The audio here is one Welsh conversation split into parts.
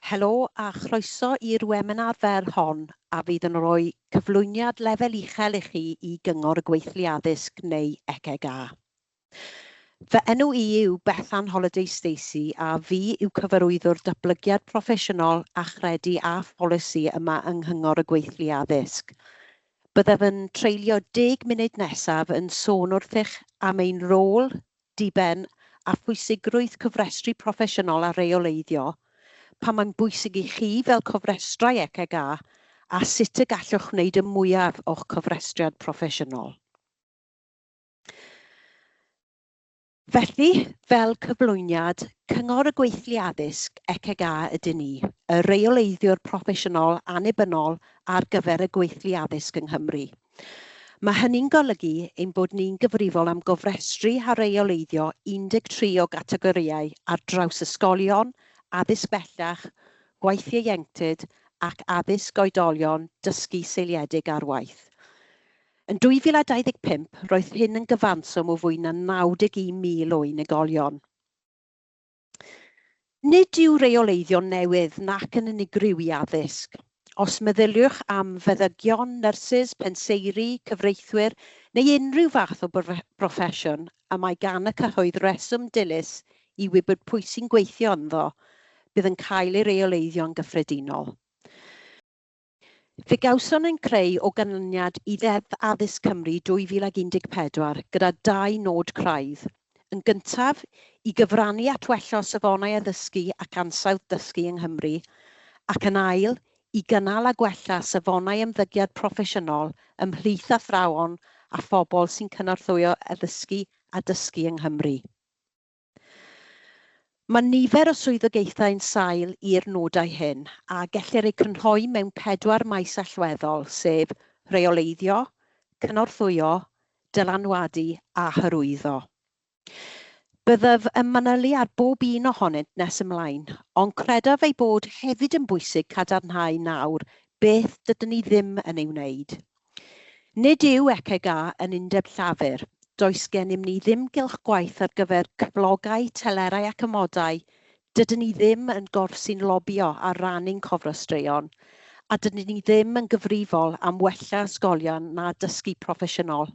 Helo a chroeso i'r weminar fer hon a fydd yn rhoi cyflwyniad lefel uchel i chi i Gyngor y Gweithlu Addysg neu ECGA. Fy enw i yw Bethan Holiday Stacey a fi yw Cyfarwyddwr Datblygiad Proffesiynol, Achredu a Pholisi yma yng Nghyngor y Gweithlu Addysg. Byddaf yn treulio deg munud nesaf yn sôn wrthych am ein rôl, diben a phwysigrwydd cofrestru proffesiynol a rheoleiddio, pam mae'n bwysig i chi fel cofrestrai ECGA a sut y gallwch wneud y mwyaf o'ch cofrestriad proffesiynol. Felly, fel cyflwyniad, Cyngor y Gweithlu Addysg, ECGA, ydyn ni, y rheoleiddiwr proffesiynol annibynnol ar gyfer y gweithlu addysg yng Nghymru. Mae hynny'n golygu ein bod ni'n gyfrifol am gofrestru a rheoleiddio 13 o gategorïau ar draws ysgolion, addysg bellach, gwaith ieuenctid ac addysg oedolion dysgu seiliedig ar waith. Yn 2025, roedd hyn yn gyfanswm o fwy na 91,000 o unigolion. Nid yw rheoleiddio newydd nac yn unigryw i addysg. Os meddyliwch am feddygion, nyrsys, penseiri, cyfreithwyr neu unrhyw fath o broffesiwn y mae gan y cyhoedd reswm dilys i wybod pwy sy'n gweithio ynddo, bydd yn cael ei reoleiddio'n gyffredinol. Fe gawson ein creu o ganlyniad i Ddeddf Addysg Cymru 2014 gyda dau nod craidd. Yn gyntaf, i gyfrannu at wella safonau addysgu ac ansawdd dysgu yng Nghymru, ac yn ail, i gynnal a gwella safonau ymddygiad proffesiynol ymhlith athrawon a phobl sy'n cynorthwyo addysgu a dysgu yng Nghymru. Mae nifer o swyddogaethau'n sail i'r nodau hyn, a gellir eu crynhoi mewn pedwar maes allweddol, sef rheoleiddio, cynorthwyo, dylanwadu a hyrwyddo. Byddaf yn manylu ar bob un ohonynt nes ymlaen, ond credaf ei bod hefyd yn bwysig cadarnhau nawr beth dydyn ni ddim yn ei wneud. Nid yw ECGA yn undeb llafur. Does gennym ni ddim gylch gwaith ar gyfer cyflogau, telerau ac amodau, dydyn ni ddim yn gorff sy'n lobïo ar ran ein cofrestreion, a dydyn ni ddim yn gyfrifol am wella ysgolion na dysgu proffesiynol,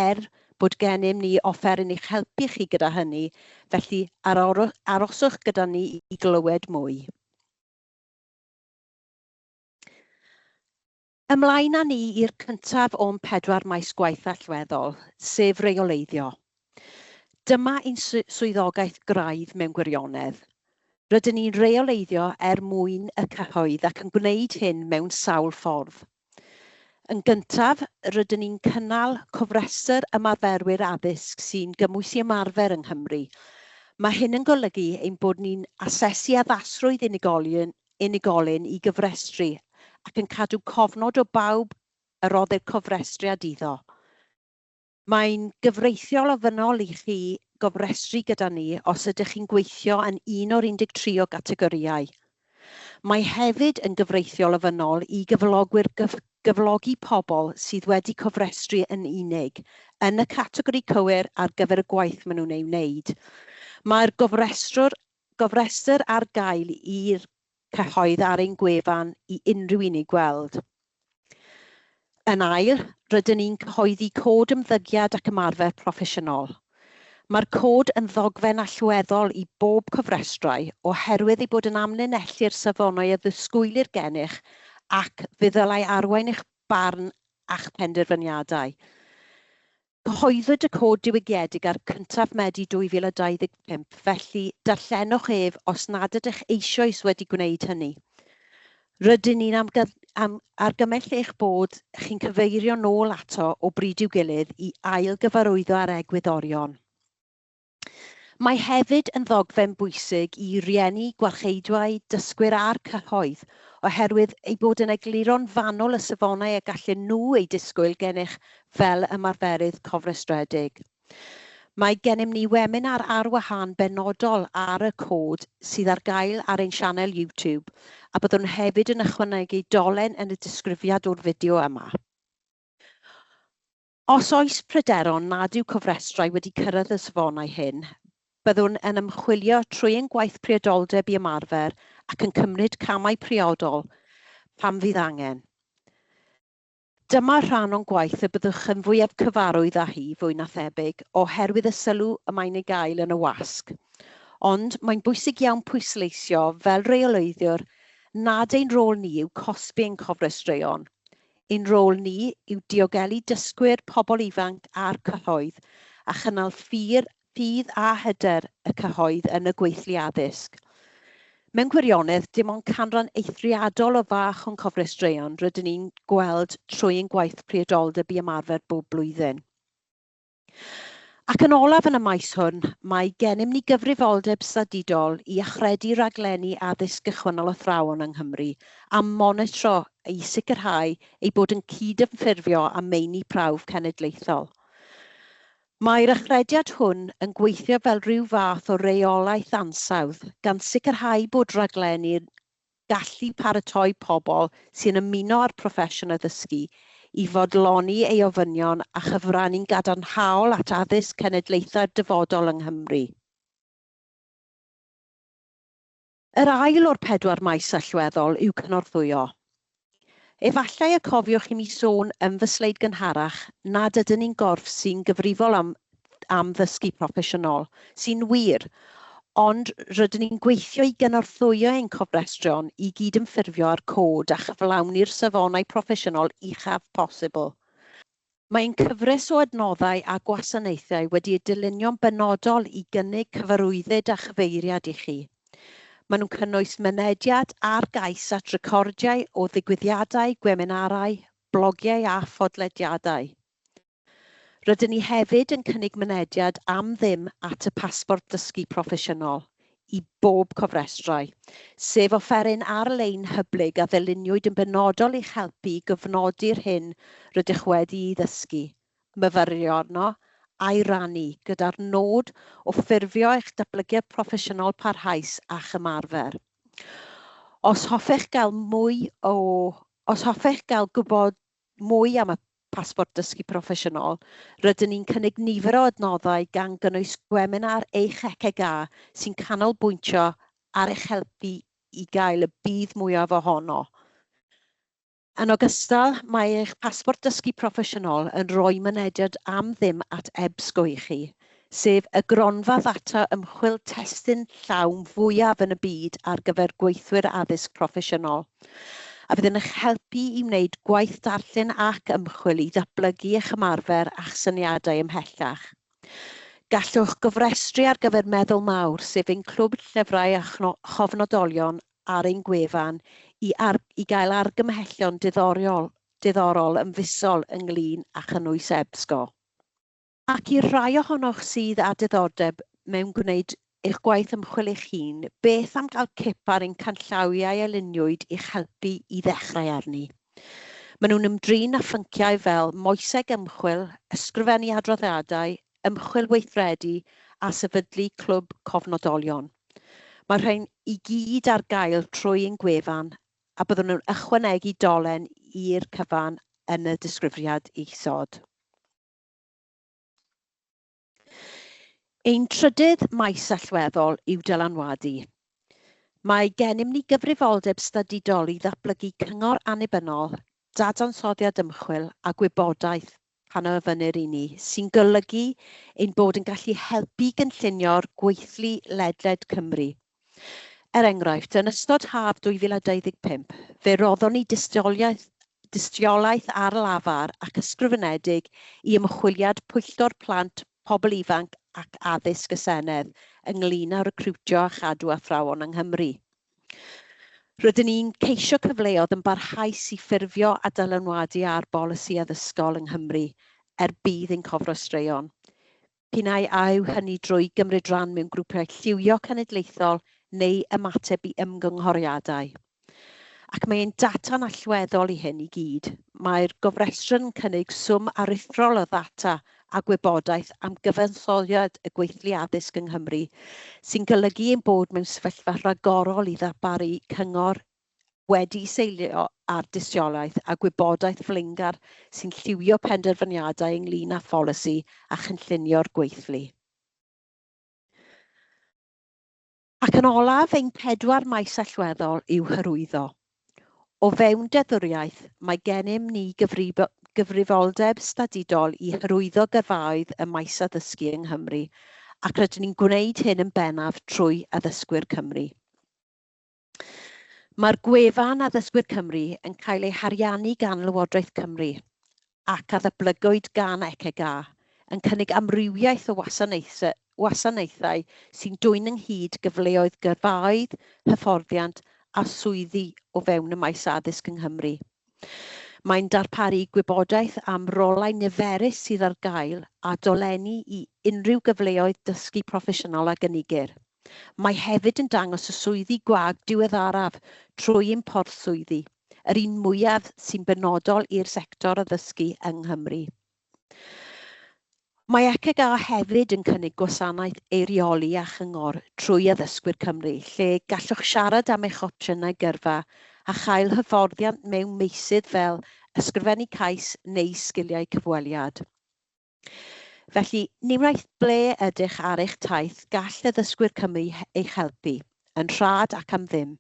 er bod gennym ni offeryn i'ch helpu chi gyda hynny, felly aroswch gyda ni i glywed mwy. Ymlaen â ni i'r cyntaf o'n pedwar maes gwaith allweddol, sef reoleiddio. Dyma ein swyddogaeth graidd mewn gwirionedd. Rydyn ni'n rheoleiddio er mwyn y cyhoedd ac yn gwneud hyn mewn sawl ffordd. Yn gyntaf, rydyn ni'n cynnal cofrestr ymarferwyr addysg sy'n gymwys i ymarfer yng Nghymru. Mae hyn yn golygu ein bod ni'n asesu addasrwydd unigolion unigolyn i gofrestru ac yn cadw cofnod o bawb y roddir cofrestriad iddo. Mae'n gyfreithiol ofynnol i chi gofrestru gyda ni os ydych chi'n gweithio yn un o'r 13 o gategorïau. Mae hefyd yn gyfreithiol ofynnol i gyflogwyr gyflogi pobl sydd wedi cofrestru yn unig yn y categori cywir ar gyfer y gwaith maen nhw'n ei wneud. Mae'r gofrestrwr gofrestr ar gael i'r cyhoedd ar ein gwefan i unrhyw un ei gweld. Yn ail, rydyn ni'n cyhoeddi cod ymddygiad ac ymarfer proffesiynol. Mae'r cod yn ddogfen allweddol i bob cofrestrau oherwydd ei bod yn amlinellu'r safonau a ddisgwylir gennych ac fe ddylai arwain eich barn a'ch penderfyniadau. Cyhoeddwyd y cod diwygiedig ar 1 Medi 2025, felly darllenwch ef os nad ydych eisoes wedi gwneud hynny. Rydyn ni'n am argymell eich bod chi'n cyfeirio nôl ato o bryd i'w gilydd i ail-gyfarwyddo ar egwyddorion. Mae hefyd yn ddogfen bwysig i rieni, gwarcheidwaid, dysgwyr a'r cyhoedd, oherwydd ei bod yn egluro'n fanwl y safonau y gallen nhw eu disgwyl gennych fel ymarferydd cofrestredig. Mae gennym ni weminar ar wahân benodol ar y cod sydd ar gael ar ein sianel YouTube, a byddwn hefyd yn ychwanegu dolen yn y disgrifiad o'r fideo yma. Os oes pryderon nad yw cofrestrau wedi cyrraedd y safonau hyn, byddwn yn ymchwilio trwy ein gwaith priodoldeb i ymarfer ac yn cymryd camau priodol pan fydd angen. Dyma rhan o'n gwaith y byddwch yn fwyaf cyfarwydd â hi, fwy na thebyg, oherwydd y sylw y mae'n ei gael yn y wasg. Ond mae'n bwysig iawn pwysleisio, fel rheoleiddiwr, nad ein rôl ni yw cosbi ein cofrestreion. Ein rôl ni yw diogelu dysgwyr, pobl ifanc a'r cyhoedd, a chynnal ffydd ffydd a hyder y cyhoedd yn y gweithlu addysg. Mewn gwirionedd, dim ond canran eithriadol o fach o'n cofrestreion rydyn ni'n gweld trwy ein gwaith priodoldeb i ymarfer bob blwyddyn. Ac yn olaf yn y maes hwn, mae gennym ni gyfrifoldeb statudol i achredu rhaglenni addysg gychwynnol athrawon yng Nghymru a monitro i sicrhau eu bod yn cydymffurfio â meini prawf cenedlaethol. Mae'r achrediad hwn yn gweithio fel rhyw fath o reolaeth ansawdd, gan sicrhau bod rhaglenni'n gallu paratoi pobl sy'n ymuno â'r proffesiwn addysgu i fodloni ei ofynion a chyfrannu'n gadarnhaol at addysg cenedlaethau'r dyfodol yng Nghymru. Yr ail o'r pedwar maes allweddol yw cynorthwyo. Efallai y cofiwch i mi sôn yn fy sleid gynharach nad ydyn ni'n gorff sy'n gyfrifol am, am ddysgu proffesiynol, sy'n wir, ond rydyn ni'n gweithio i gynorthwyo ein cofrestrion i gydymffurfio â'r cod a chyflawni'r safonau proffesiynol uchaf posibl. Mae ein cyfres o adnoddau a gwasanaethau wedi eu dylunio'n benodol i gynnig cyfarwyddyd a chyfeiriad i chi. Maen nhw'n cynnwys mynediad ar gais at recordiau o ddigwyddiadau, gweminarau, blogiau a phodlediadau. Rydyn ni hefyd yn cynnig mynediad am ddim at y Pasbort Dysgu Proffesiynol i bob cofrestrau, sef offeryn ar-lein hyblyg a ddyluniwyd yn benodol i'ch helpu i gofnodi'r hyn rydych wedi'i ddysgu, myfyrio arno, a'i rannu, gyda'r nod o ffurfio eich datblygiad proffesiynol parhaus a'ch ymarfer. Os hoffech gael mwy o Os hoffech gael gwybod mwy am y Pasbort Dysgu Proffesiynol, rydyn ni'n cynnig nifer o adnoddau gan gynnwys gweminar eich ECGA sy'n canolbwyntio ar eich helpu i gael y budd mwyaf ohono. Yn ogystal, mae eich Pasbort Dysgu Proffesiynol yn rhoi mynediad am ddim at EBSCO i chi, sef y gronfa ddata ymchwil testun llawn fwyaf yn y byd ar gyfer gweithwyr addysg proffesiynol, a fydd yn eich helpu i wneud gwaith darllen ac ymchwil i ddatblygu eich ymarfer a'ch syniadau ymhellach. Gallwch gofrestru ar gyfer Meddwl Mawr, sef ein clwb llyfrau a chofnodolion ar ein gwefan, i, ar, i gael argymhellion diddorol, diddorol yn fisol ynglyn â chynnwys EBSCO. Ac i'r rhai ohonoch sydd â diddordeb mewn gwneud eich gwaith ymchwil eich hun, beth am gael cip ar ein canllawiau a luniwyd i'ch helpu i ddechrau arni? Maen nhw'n ymdrin â phynciau fel moeseg ymchwil, ysgrifennu adroddiadau, ymchwil weithredu a sefydlu clwb cofnodolion. Mae'r rhain i gyd ar gael trwy ein gwefan a byddwn yn ychwanegu dolen i'r cyfan yn y disgrifiad isod. Ein trydydd maes allweddol yw dylanwadu. Mae gennym ni gyfrifoldeb statudol i ddatblygu cyngor annibynnol, dadansoddiad ymchwil a gwybodaeth pan ofynnir i ni, sy'n golygu ein bod yn gallu helpu gynllunio'r gweithlu ledled Cymru. Er enghraifft, yn ystod haf 2025, fe roddon ni dystiolaeth, dystiolaeth ar lafar ac ysgrifenedig i ymchwiliad Pwyllgor Plant, Pobl Ifanc ac Addysg y Senedd ynglyn â recriwtio a chadw athrawon yng Nghymru. Rydyn ni'n ceisio cyfleoedd yn barhaus i ffurfio a dylanwadu ar bolisi addysgol yng Nghymru er budd ein cofrestreion. P'un ai a yw hynny drwy gymryd rhan mewn grwpiau lliwio cenedlaethol neu ymateb i ymgynghoriadau. Ac mae ein data'n allweddol i hyn i gyd. Mae'r gofrestr yn cynnig swm aruthrol o ddata a gwybodaeth am gyfansoddiad y gweithlu addysg yng Nghymru, sy'n golygu ein bod mewn sefyllfa rhagorol i ddarparu cyngor wedi'i seilio ar dystiolaeth a gwybodaeth flaengar sy'n lliwio penderfyniadau ynglyn â pholisi a chynllunio'r gweithlu. Ac yn olaf, ein pedwar maes allweddol yw hyrwyddo. O fewn deddfwriaeth, mae gennym ni gyfrifoldeb statudol i hyrwyddo gyrfaoedd y maes addysgu yng Nghymru, ac rydyn ni'n gwneud hyn yn bennaf trwy Addysgwyr Cymru. Mae'r gwefan Addysgwyr Cymru yn cael ei hariannu gan Lywodraeth Cymru ac a ddatblygwyd gan ECGA, yn cynnig amrywiaeth o wasanaethau sy'n dwyn ynghyd gyfleoedd gyrfaoedd, hyfforddiant a swyddi o fewn y maes addysg yng Nghymru. Mae'n darparu gwybodaeth am rolau niferus sydd ar gael a dolenni i unrhyw gyfleoedd dysgu proffesiynol a gynigir. Mae hefyd yn dangos y swyddi gwag diweddaraf trwy ein porth swyddi, yr un mwyaf sy'n benodol i'r sector addysgu yng Nghymru. Mae ECGA hefyd yn cynnig gwasanaeth eirioli a chyngor trwy Addysgwyr Cymru, lle gallwch siarad am eich opsiynau gyrfa a chael hyfforddiant mewn meysydd fel ysgrifennu cais neu sgiliau cyfweliad. Felly, ni wnaeth ble ydych ar eich taith, gall Addysgwyr Cymru eich helpu, yn rhad ac am ddim.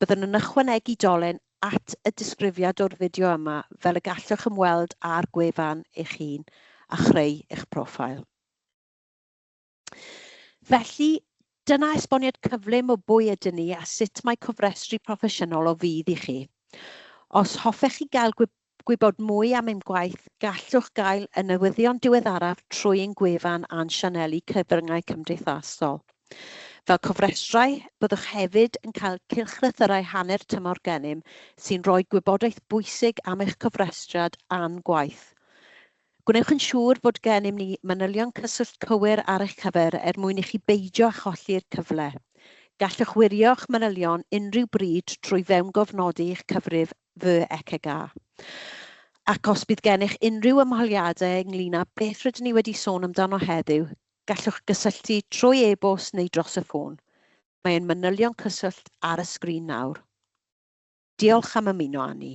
Byddwn yn ychwanegu dolen at y disgrifiad o'r fideo yma fel y gallwch ymweld â'r gwefan eich hun a chreu eich profil. Felly, dyna esboniad cyflym o bwy ydyn ni a sut mae cofrestru proffesiynol o fudd i chi. Os hoffech chi gael gwybod mwy am ein gwaith, gallwch gael y newyddion diweddaraf trwy ein gwefan a'n sianeli cyfryngau cymdeithasol. Fel cofrestrau, byddwch hefyd yn cael cylchlythyrau hanner tymor gennym sy'n rhoi gwybodaeth bwysig am eich cofrestriad a'n gwaith. Gwnewch yn siŵr bod gennym ni manylion cyswllt cywir ar eich cyfer er mwyn i chi beidio â cholli'r cyfle. Gallwch wirio'ch manylion unrhyw bryd trwy fewngofnodi eich cyfrif fy ECGA. Ac os bydd gennych unrhyw ymholiadau ynglyn â beth rydyn ni wedi sôn amdano heddiw, gallwch gysylltu trwy e-bost neu dros y ffôn. Mae ein manylion cyswllt ar y sgrin nawr. Diolch am ymuno â ni.